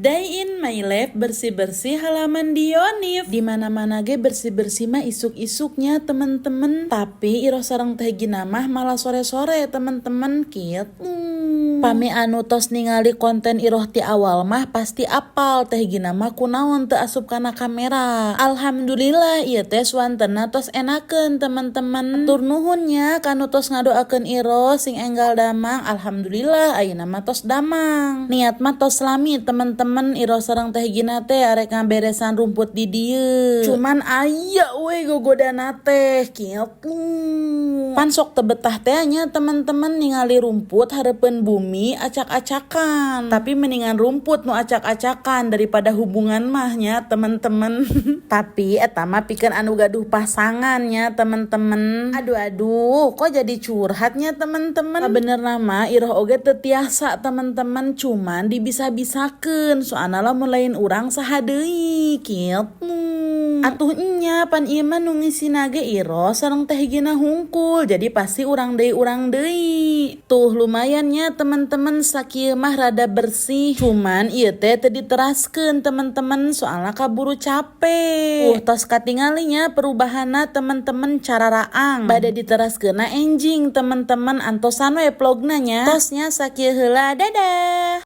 Day in my life, bersih-bersih halaman di Yonif. Di mana-mana ge bersih-bersih mah isuk-isuknya, teman-teman. Tapi Iroh sareng Teh Gina mah malah sore-sore, teman-teman, kitu. Pami anu tos ningali konten Iroh ti awal mah pasti apal Teh Gina mah kunaon teu asup kana kamera. Alhamdulillah, ieu teh suantena tos enakeun, teman-teman. Tur nuhun nya kanu tos ngadoakeun Iroh sing enggal damang. Alhamdulillah, ayeuna mah tos damang. Niat mah tos lami, teman-teman, Iroh sareng Teh Gina teh arek ngaberesan rumput di dieu. Cuman aya we gogodana teh kitu. Pan sok teu betah teh nya, teman-teman, ningali rumput hareupeun bumi acak-acakan. Tapi mendingan rumput nu acak-acakan daripada hubungan mah nya, teman-teman. Tapi eta mah pikeun anu gaduh pasangan nya, teman-teman. Aduh aduh, kok jadi curhatnya, teman-teman? Benerna mah Iroh oge teu tiasa, teman-teman, cuman dibisa-bisakeun, soalna lamun lain urang saha deui kitu. Atuh nya, pan ieu mah nu ngisina ge Iroh sareng Teh Gina hungkul, jadi pasti urang deui, urang deui. Tuh, lumayan nya, teman-teman, sakieu mah rada bersih. Cuman ieu teh teu diteraskeun, teman-teman, soalna kaburu capek. Tos katingali nya perubahanna, teman-teman, cara raang. Bade diteraskeunna enjing, teman-teman, antosan we vlogna nya. Tos nya, sakieu heula, dadah.